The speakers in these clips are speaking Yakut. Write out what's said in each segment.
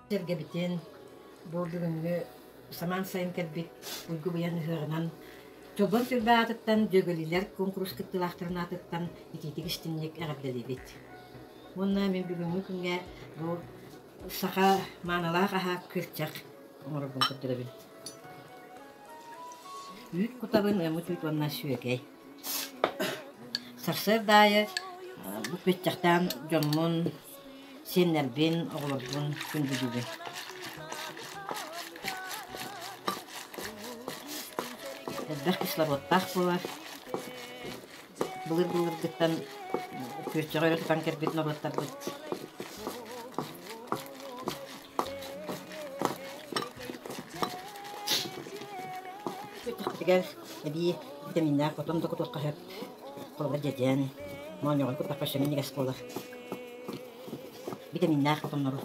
Сэргэбитин бу бүгүҥҥү самаан сайын кэлбит Уйгу Быйаҥ ыһыаҕынан Чолбон түөлбэ аатыттан Дьүөгэлиилэр куонкурус кыттыылаахтарын аатыттан итиитик истиҥник эҕэрдэлиибит. Уонна мин бүгүҥҥү күҥҥэ бу саха маанылаах аһа күрчэх оҥорорбун көрдөрөбүн. Үүт кутабын, ыаммыт үүт уонна сүөгэй. Сарсыарда аайы бу күөттэхтээн дьоммун, сиэннэрбин, оҕолорбун күндүлүүбүн. Элбэх кислородтаах буолар. Былыр-былыргыттан күөччэҕи өрө тутан кэлбит норуоттарбыт. Күөттэхпитигэр эбии витаминнаах отон да кутуохха сөп. Холобур дьэдьэн, моонньоҕон куттахха өссө минньигэс буолар. Витаминнаах отоннору,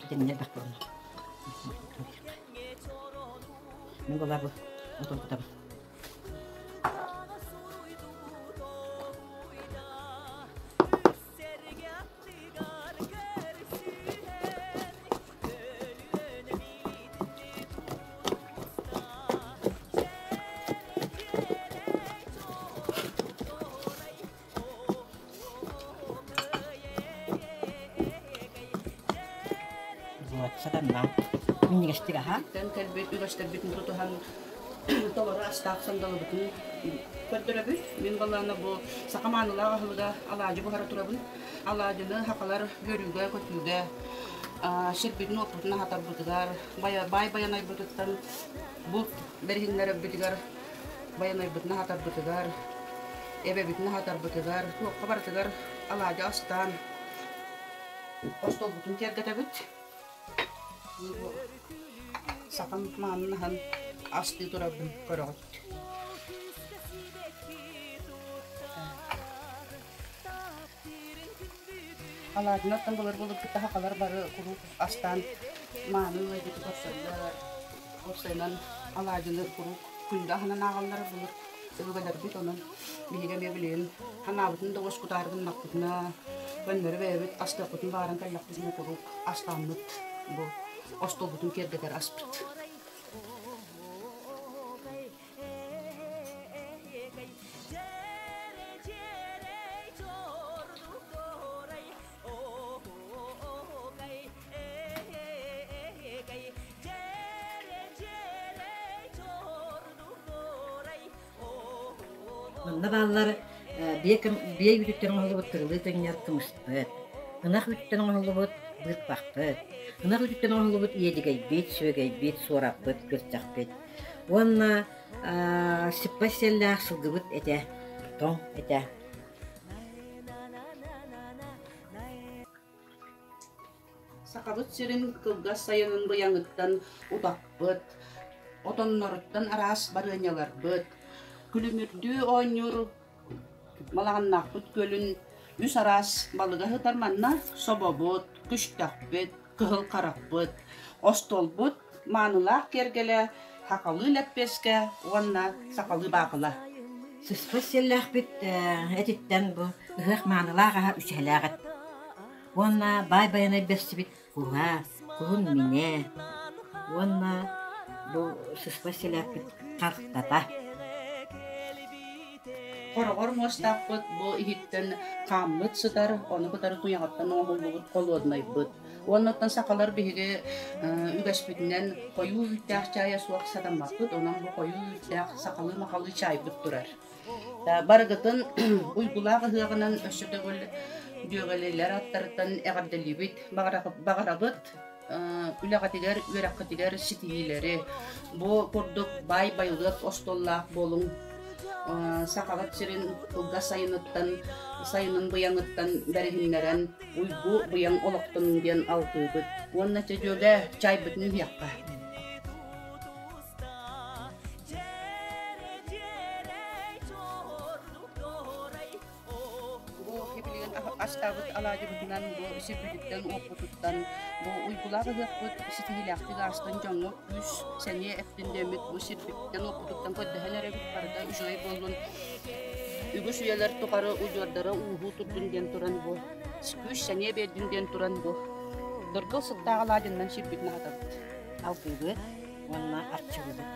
витаминнэр элбэх буоланнар. Мин буоллар бу отон кутабын. Вот, сатанна. Минньигэстик аһа. Кэлбит үгэстэрбитин тутуһан толору астаах сандалыбытын көрдөрөбүт. Мин балаана бу саха маанылаах аһылыга алаадьы буһара турабын. Алаадьыны сахалар үөрүүгэ-көтүүгэ сирбитин-уоппутун аһатарбытыгар, баай байанайбытыттан булт бэриһиннэрэрбитигэр, байанайбытын аһатарбытыгар, эбэбитин аһатарбытыгар, туохха барытыгар алаадьы астаан остуолбутун киэргэтэбит. Сахам маанын аһан астыы турарбын көрөҕүт. Алаадьынаттан былыр-былыргыта сахалар бары куруук астаан мааны ыалдьыты көрсөллөр. Уопсайынан алаадьыны куруук күндү аһынан ааҕаллара былыр өбүгэлэрбит онон биһиги эмиэ билигин санаабытын да уоскутаары гыннахпытына көннөрү бэйэбит астыахпытын баҕаран кэллэхпитинэ куруук астааммыт бу остуолбутун киэргэтэр аспыт. Манна бааллар биэ биэ үүтүттэн оҥоһуллубут кырылыы төннөр кымыспыт, ынах үүтүттэн оҥоһуллубут быырпахпыт, ынах үүтүттэн оҥоһуллубут иэдьэгэйбит, сүөгэйбит, суораппыт, күөрчэхпит уонна сыппай сиэллээх сылгыбыт этэ, тоҥ этэ. Сахабыт сирин кылгас сайынын быйаҥыттан утаппыт, отонноруттан араас барыанньаларбыт, күлүмүрдүү оонньуур Балаҕаннаахпыт күөлүн үс араас балыга сытар манна собобут, күштэхпит, кыһыл харахпыт, остуолбут маанылаах киэргэлэ сахалыы лэппиэскэ уонна сахалыы баахыла. Сыспай сиэллээхпит этиттэн бу ыһыах маанылаах аһа үчүгэлээх эт. Уонна баай байанай бэрсибит куһа, куһун минэ уонна бу сыспай сиэлээхпит хартата. Хороҕор муостаахпыт бу иһиттэн хааммыт сытар, ону кытары туйаҕыттан оҥоһуллубут холуодунайбыт. Уонна оттон сахалар биһиги үгэспитинэн хойуу үүттээх чаайа суох сатаммаппыт, онон бу хойуу үүттээх сахалыы-махалыы чаайбыт турар. Барыгытын уйгулаах ыһыаҕынан өссө төгүл дьүөгэлиилэр аттарыттан эҕэрдэлиибит, баҕарабыт үлэҕитигэр, үөрэххитигэр ситиһиилэри. Бу курдук баай байылыат остуоллаах буолуҥ. Сахабыт сирин кылгас сайыныттан, сайынын быйаҥыттан бэриһиннэрэн уйгу быйаҥ олохтонуҥ диэн алгыыбыт. Уонна чэ дьүөгэ чаайбытын иһиэххэ. Бу билигин астаабыт алаадьыбытынан бу сирбититтэн-уоппутуттан бу уйгулаах ыһыахпыт ситиһиилээхтик аастын дьоҥҥо күүс, сэниэ эптин диэммит бу сирбититтэн-уоппутуттан көрдөһөн эрэбит барыта үчүгэй буоллун үгүс үйэлэр тухары удьуордара ууһуу турдун диэн туран бу күүс-сэниэ биэрдин диэн туран бу. Дыргыл сыттаах алаадьыннан сирбитин аһатабыт. Алгыыбыт уонна арчылыыбыт.